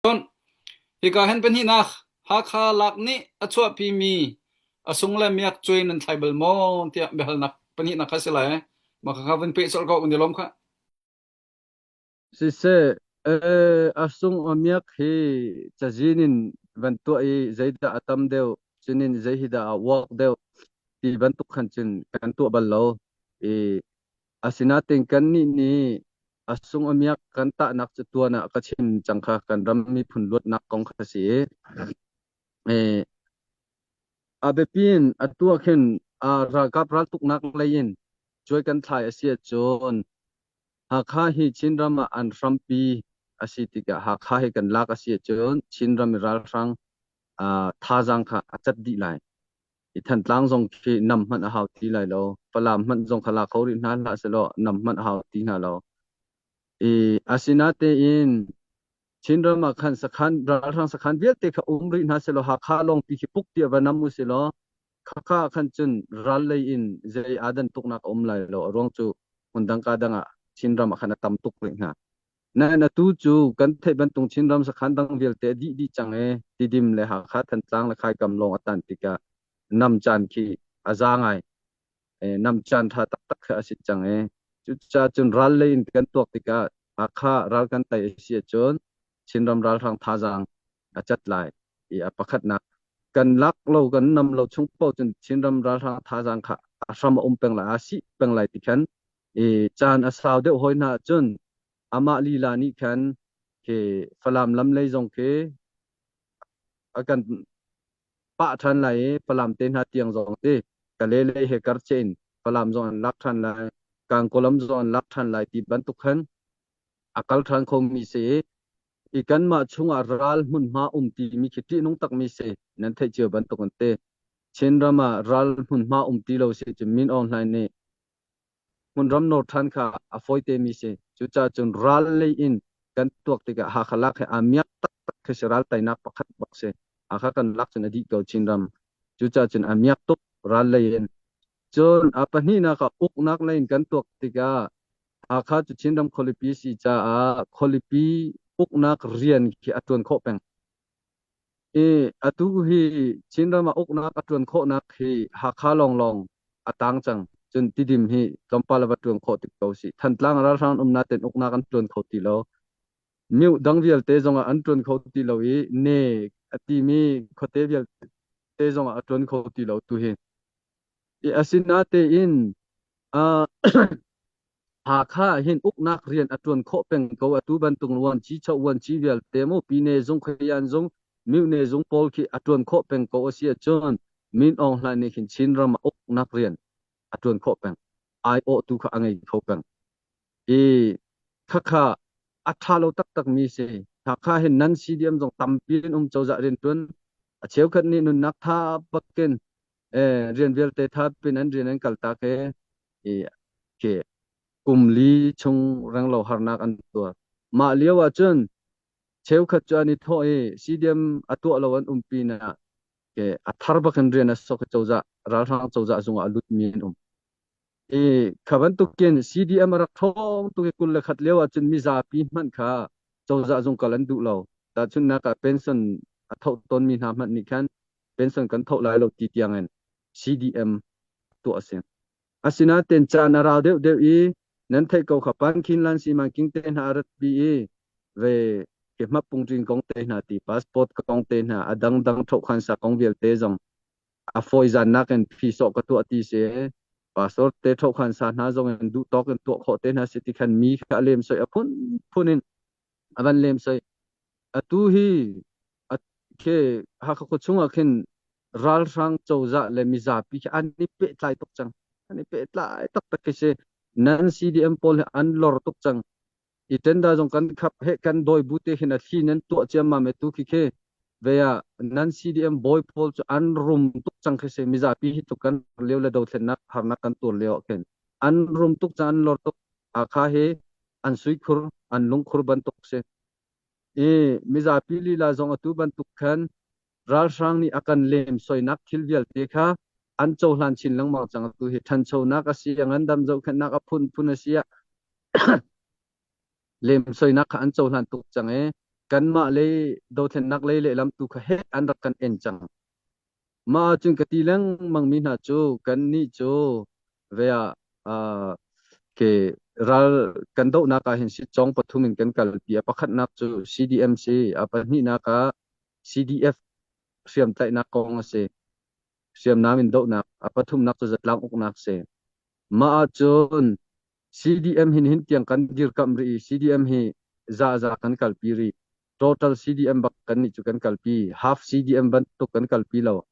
Cun hika hin pahnihnak Hakha lak nih a chuahpimi a sung le miak cuai nan thlai bal maw tiah biahalnak pahnihnak kha si lai. Mah kha vun peh colh ko kan i lawm khah. Siseh, a sung a miak hi cazin in van tuah i zeidah a tam deuh, cunin zei hi dah a uak deuh ti bantuk khan cun kan tuah bal lo. I Asinain kannih nih a sung a miak kan tahnak cu tuan ah ka chim cang kha kan ram miphun luatnak kong kha si i a biapi in atu ah khin ralkap raltuknak lei in cuai kan thlai a si ahcun Hakha hi Chinram ah an hrampi a si tikah Hakha hi kan lak a si ahcun Chinram i ralhrang thazaang kha a cat dih lai. I Thantlang zong khi nam hmanh a hau ti lai lo. Falam hmanh zong kha la kho rih hna hlah sehlaw nam hmanh a hau ti hna lo. I asinatein Chinram ah khan sakhan ralhrang sakhan vialte kha um rih hna sehlaw Hakha lawngpi khi puk tiah va nam u silaw khakha ah khan cun ral lei in zei aa dan tuknak a um lai lo. A ruang cu hmundang ka dang ah Chinram ah khan a tam tuk rih hna. Nain atu cu kan theih bantuk Chinram sakhan dang vialte a dih dih cang i Tidim le Hakha, Thantlang le Khaikam lawng a tan tikah nam caan khi a za ngai. Nam caan ṭha taktak khi a si cang i cucaah cun ral lei in kan tuak tikah Hakha ral kan tei a si ahcun Chinram ralhrang thazaang a cat lai i a pakhatnak kan lak lo kan nam lo chung paoh cun Chinram ralhrang thazaang kha a hram a um peng lai, aa sih peng lai ti khan i caan a sau deuh hoi hna ahcun amah lila nih khan khi Falam lam lei zong khi a kan pah ṭhan lai i Falam te hna tiang zong ti Kale lei he karche in Falam zong an lak ṭhan lai, Kangkawlam zong an lak ṭhan lai ti bantuk khan a kal ṭhan khomi si i i kanmah chungah ral hmunhma um timi khi ṭihnung takmi si nan theih cio bantuk an ti. Chinram ah ral hmunhma um ti lo si cu Min Aung Hlaing nih hmunram nawr ṭhan kha a fawite mi si. Cucaah cun ral lei in kan tuak tikah Hakha lak hi aa miak taktak khi si ral teinak pakhat bak si. Hakha kan lak cun a dih ko Chinram. Cucaah cun a miak tuk ral lei in. Cun a pahnihnak ah uknak lei in kan tuak tikah Hakha cu Chinram khualipi si caah khualipi uknak rian khi a ṭuan khawh peng. I atu hi Chinram ah uknak a ṭuan khawhnak hi Hakha lawnglawng a tang cang. Cun Tidim hi tlawmpal a va ṭuan khawh tik ko si. Thantlang ralhrang umnak ten uknak an ṭuan kho ti lo. Mioh dang vialte zongah an ṭuan kho ti lo i Ne a timi khuate vialte zongah a ṭuan kho ti lo tu hi. I asinatein Hakha ah hin uknak rian a ṭuan khawh peng ko. Atu bantuk vuanci cho vuanci vialte mu Pine zung Khuayan zung Myone zung pawl khi a ṭuan khawh peng ko a si ahcun Min Aung Hlaing nih khin Chinram ah uknak rian a ṭuan khawh peng. Aiawhtu kha a ngei kho peng. I khakha a ṭha lo taktakmi si. Hakha hin nan CDM zong tampi in um cozah rianṭuan a cheukhat nih nunnak tha bakin rian vialte tha pin an rian an kaltak i i khi kum li chung renglo harnak an tuar. Mah lio ah cun cheukhat cu an i thawh i CDM a tuah lo an um pinah ke a thar bakin rian a sok i cozah ralhrang cozah zungah a lutmi an um. I kha bantukin CDM a rak ṭhawng tuk i 21 lio ah cun mizapi hmanh kha cozah zung kal an duh lo. Tahchunhnak ah pension a thoh tawnmi hna hmanh nih khan pension kan thoh lai lo ti tiangin CDM tuah a si. Asinain caan a rau deuhdeuh i nan theih ko kha Pankhin Lan Simanking te hna a ratpi i ve ke hmapungṭin kong te hna ti passport kong te hna a dangdang ṭhohkhansa kong vialte zong a fawizannak in phisawh ka tuah ti si pastor te ṭhohkhansa hna zong in duh tawk in tuah khawh te hna si ti khan mi kha a lemsoi a phunphun in a van lemsoi atu hi khi Hakha khua chungah khin ralhrang cozah le mizapi khi an i pehtlai tuk cang. An i pehtlai taktak khi si. Nan CDM pawl hi an lor tuk cang. I tender zong kan khap he kan dawi bu te khin a thli nan tuah ciammam e tu khi khi ve ah nan CDM bawi pawl cu an rum tuk cang khi si. Mizapi hi tuk kan lio le dothlennak harnak kan tur lio ah khin an rum tuk cang an lor tuk. Hakha hi an suikhur an lungkhur bantuk si. I mizapi lila zong atu bantuk khan ralhrang nih a kan lemsoinak thil vialte kha an cohlan chin lengmang cang. Atu hi ṭhanchonak a si, a ngandam zohkhenhnak a phunphun a si ah lemsoinak kha an cohlan tuk cang i. Kanmah lei dothlennak lei lehlam tu kha heh an rak kan en cang. Mah ahcun ka ti lengmang mi hna cu kannih cu ve ah ke ral kan dohnak ah hin sitcawng pathum in kan kalpi. A pakhatnak cu CDM si, a pahnihnak ah CDF hriamtlaihnak kong a si. Hriamnam in dohnak, a pathumnak cu zatlang uknak si. Mah ahcun CDM hin hin tiang kan dirkamh rih i CDM hi zaza kan kalpi rih. Total CDM bak kan nih cu kan kalpi. Half CDM bantuk kan kalpi lo.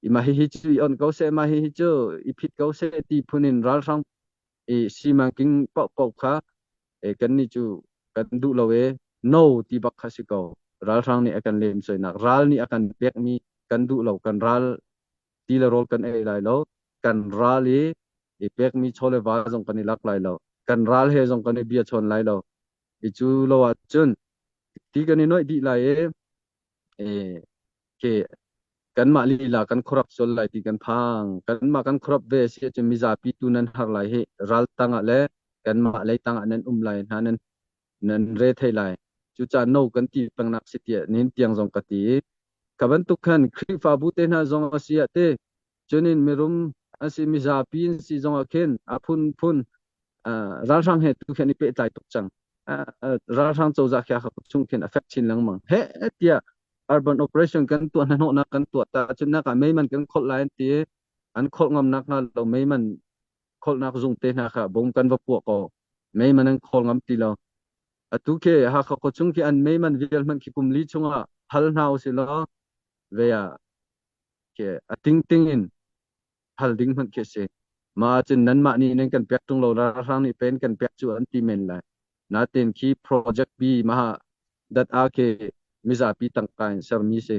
I mah hihi cu i on ko seh, mah hihi cu i phit ko seh ti phun in ralhrang i simanking paohpaoh kha kan nih cu kan duh lo e no ti bak kha si ko. Ralhrang nih a kan lemsoinak, ral nih a kan pekmi kan duh lo, kan ral ti le rawl kan ei lai lo, kan ral i i pekmi chaw le va zong kan i lak lai lo, kan ral he zong kan i bia chawn lai lo. I cu lo ahcun ti kan i noih dih lai i ke kanmah lila kan khuarap sual lai ti kan phang. Kanmah kan khuarap ve si ahcun mizapi tu nan har lai hi ral tangah le kanmah lei tangah nan um lai hna nan nan re thei lai. Cucaah no kan ti pengnak si tiah nihin tiang zong ka ti i kha bantuk khan Khrihfabu te hna zong a si ah te cunin mirum an si mizapi an si zong ah khin a phunphun ralhrang he tu khin i pehtlai tuk cang. Ralhrang cozah khi a chung khin a fek chin lengmang. He tiah urban operation kan tuah hnahnawhnak kan tuah ta cun nak ah meiman kan kholh lai an ti an kholh ngam nak hnga lo meiman kholhnak zung te hna kha bom kan va puah ko meiman an khawl ngam ti lo. Atu khi Hakha khuachung khi an meiman vial hmanh khi kum li chungah hal hna usih law ve ah khi a tingting in hal ding hmanh khi a si. Mah ahcun nanmah nih nan kan pek ṭung lo, ralhrang nih pen kan pek cu an ti men lai. Natin khi project bi mah dat a khi mizapi tangka in sermi si,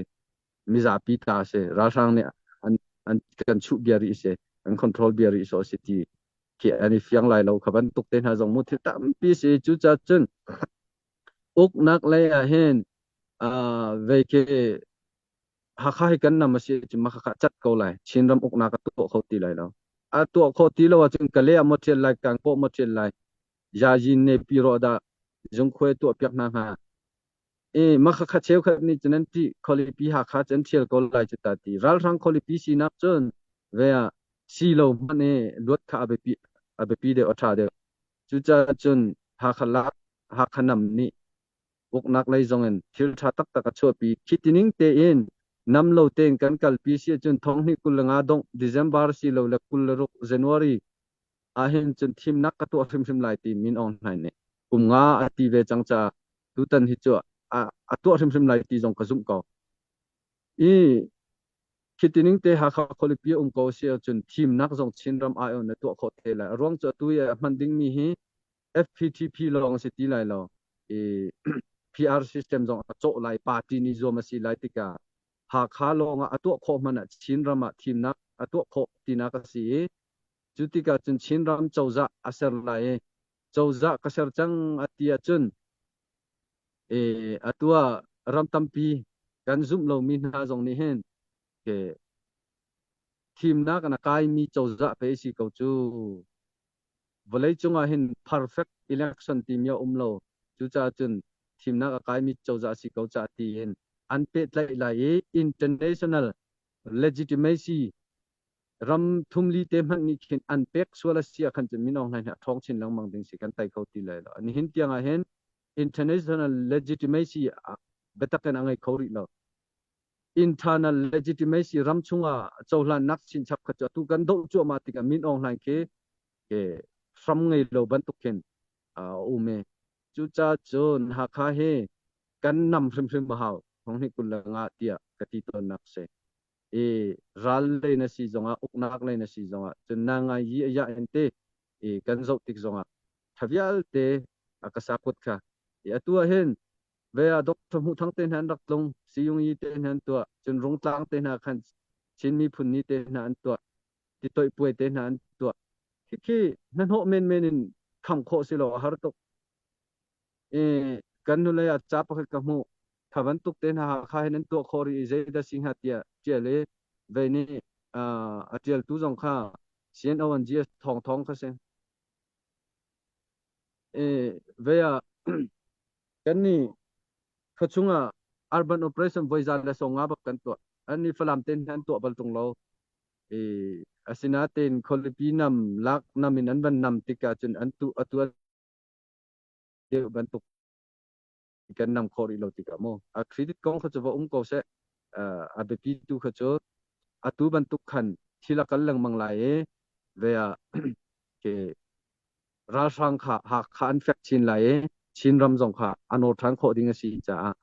mizapi ta si, ralhrang nih an an kan chuh bia rih si, an control bia rih so si ti khi an i fiang lai lo. Kha bantuk te hna zong mu thil tampi si. Cucaah cun uknak lei ah hin vei khi Hakha hi kan nam a si ahcun mah khakha cat ko lai. Chinram uknak a tuah kho ti lai lo. A tuah khawh ti lo ahcun Kalay ah maw ṭial lai, Kangpawh maw ṭial lai, Yayin ne Piro dah zungkhuai tuah piak hna hnga. I mah khakha cheukhat nih cun an ṭih khualipi Hakha cu an ṭhial ko lai cu ta ti. Ralhrang khualipi sinak cun ve ah si lo hmanh i luat kha a biapi deuh, a ṭha deuh. Cucaah cun Hakha lak, Hakha nam nih uknak lei zongin thil ṭha taktak a chuahpi. Khi tining tein nam lo tein kan kalpi si ahcun 2025 dongh December si lo le 26 January ahhin cun thimnak ka tuah hrimhrim lai ti Min Aung Hlaing nih kum nga a ti ve cang caah tutan hi cu a tuah hrimhrim lai ti zong ka zumh ko. I khi tining te Hakha khualipi a um ko si ahcun thimnak zong Chinram aiawh na tuah khawh te lai. A ruang cu atu i a hman dingmi hi FPTP lawng a si ti lai lo i PR system zong a cawh lai, party nih zuam a si lai tikah Hakha lawng ah a tuah khawh hmanh ah Chinram ah thimnak a tuah khawh tinak a si i cu tikah cun Chinram cozah a ser lai i cozah ka ser cang a ti ahcun i atu ah ram tampi kan zumh lomi hna zong nih hin thimnak in a kaimi cozah pe si ko cu. Vawleicung ah hin perfect election timi a um lo. Cucaah cun thimnak a kaimi cozah a si ko caah tiin an pehtlaih lai i international legitimacy ram thumli te hmanh nih khin an pek sual a si ah khan cun Min Aung Hlaing hi a ṭhawng chin lengmang ding si kan tei kho ti lai lo. Nihin tiang ah hin international legitimacy biatak in a ngei kho rih lo. Internal legitimacy ram chungah cohlannak chinchap kha cu atu kan doh cuahmah tikah Min Aung Hlaing khi hram ngei lo bantuk khin a um i cucaah cun Hakha hi kan nam hrimhrim a hau 2025 tiah ka ti tawnnak si. I ral lei na si zongah uknak lei na si zongah cun na ngai yi a ya in te i kan zoh tik zongah tha vialte a ka sakut kha i atu ah hin Ve ah Doctor Hmuh Thang te hna an rak tlung, Siyung Yi te hna an tuah, cun Rungtlang te hna khan Chin miphun ni te hna an tuah, titoih puai te hna an tuah. Khikhi hnahnawh menmen in kham khawh si lo a har tuk. I kan hnulei ah ca pakhat ka hmuh. Kha bantuk te hna Hakha hin an tuah khawh rih i zeidah si hnga tiah ṭial i vei nih a ṭialtu zong kha CNO an GS Thawng Thawng kha si. I vei ah kan nih Khuachung ah urban operation voi za le sawng nga bak kan tuah. An ni Falam ten an tuah bal tung lo. I asinain khualipi nam lak nam in an van nam tikah cun an tu atu deuh bantuk kan nam khawh rih lo tikah mu a credit kong kha cu va um ko seh. A biapi tu kha cu atu bantuk khan thil a kal lengmang lai i ve ah ke ralhrang kha Hakha an fek chin lai i Chinram zong kha a nawr ṭhan khawh ding a si caah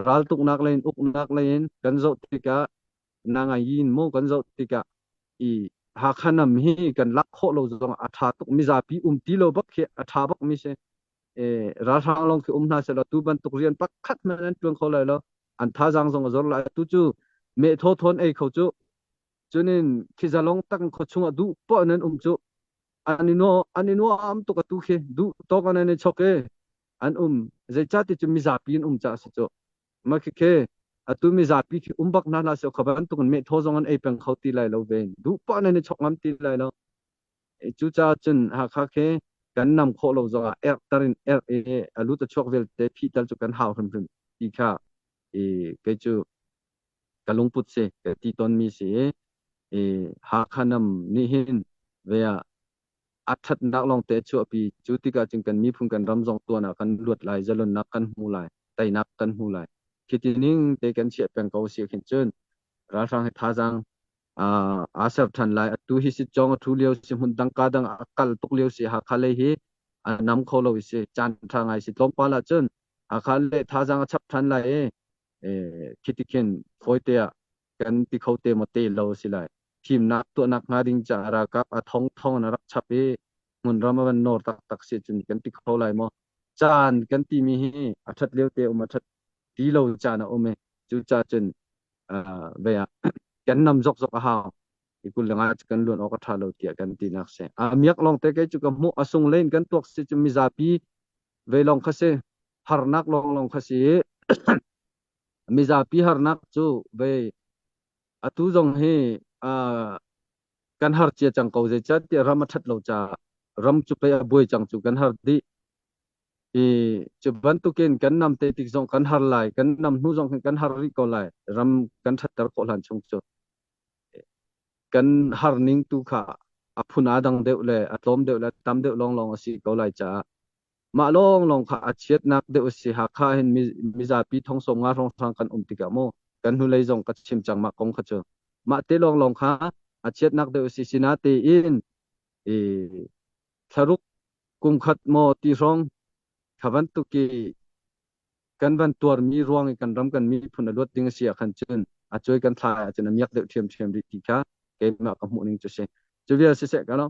raltuknak lei in uknak lei in kan zoh tikah nangai in mu kan zoh tikah i Hakha nam hi kan lak khawh lo zong a ṭha tuk. Mizapi um ti lo bak khi a ṭha bak mi si. Ralhrang lawng khi um hna seh law tu bantuk rian pakhat hmanh an ṭuan kho lai lo, an thazaang zong a zor lai. Tu cu meh thaw thawn ei kho cu cunin khi zalong tak khaw chungah duh poah nan um cu an i nuam, an i nuam tuk. Atu khi duh tawk an i chok i an um, zeicahti cu mizapi an um caah si cu. Ma khi khi atu mizapi khi um bak hna hlah seh, kha bantuk in meh thaw zong an ei peng kho ti lai lo ve, duh poah nan i chok ngam ti lai lo. Cucaah cun Hakha khi kan nam khawh lo zongah erhter in erh i a lut a chuak vialte phih tal cu kan hau hrimhrim ti kha i kei cu ka lungput si, ka ti tawnmi si i Hakha nam nih hin ve ah a ṭhatnak lawngte a chuahpi. Cu tikah cun kan miphun kan ram zong tuan ah kan luat lai, zalonnak kan hmu lai, teinak kan hmu lai. Khi ti ning te kan chiah peng ko si khin cun ralhrang hi thazaang aa ser ṭhan lai. Atu hi sitcawng a ṭhu lio si, hmun dang ka dang a kal tuk lio si. Hakha lei hi a nam kho lo i si. Caan ṭha ngai si. Tlawmpal ah cun Hakha le thazaang a chap ṭhan lai i khi ti khin fawite ah kan ti kho te maw te lo si lai. Thimnak tuahnak hnga ding caah ralkap a thong thong in a rak chap i hmunram a van nawr taktak si cun kan ti kho lai maw? Caan kan timi hi a ṭhat lio te um, a ṭhat ti lo caan a um i cucaah cun ve ah kan nam zokzok a hau i 25 cu kan luan awk a ṭha lo tiah kan tinak si. A miak lawng te kei cu ka hmuh. A sung len kan tuak si cu mizapi ve lawng kha si, harnak lawng lawng kha si. Mizapi harnak cu ve atu zong hi kan har cia cang ko, zeicahtiah ram a ṭhat lo caah ram cu pei a buai cang cu, kan har dih i cu bantukin kan nam te tik zong kan har lai, kan nam hnu zong hin kan har rih ko lai. Ram kan ṭhatter khawh hlan chung cu kan har ning tu kha a phun aa dang deuh le a tlawm deuh le tam deuh lawnglawng a si ko lai caah mah lawnglawng kha a chiatnak deuh a si. Hakha hin mizapi thong sawm nga hrawnghrang kan um tikah mu kan hnulei zong ka chim cang mah kong kha cu mah te lawnglawng kha a chiatnak deuh a si. Sinatein i thlaruk kum khat maw ti hrawng kha bantuk i kan van tuarmi ruang i kan ram kan miphun a luat ding a si ah khan cun a cuai kan thlai ahcun a miak deuh ṭhiamṭhiam rih ti kha keimah ka hmuh ning cu si. Cu vial siseh ka lo.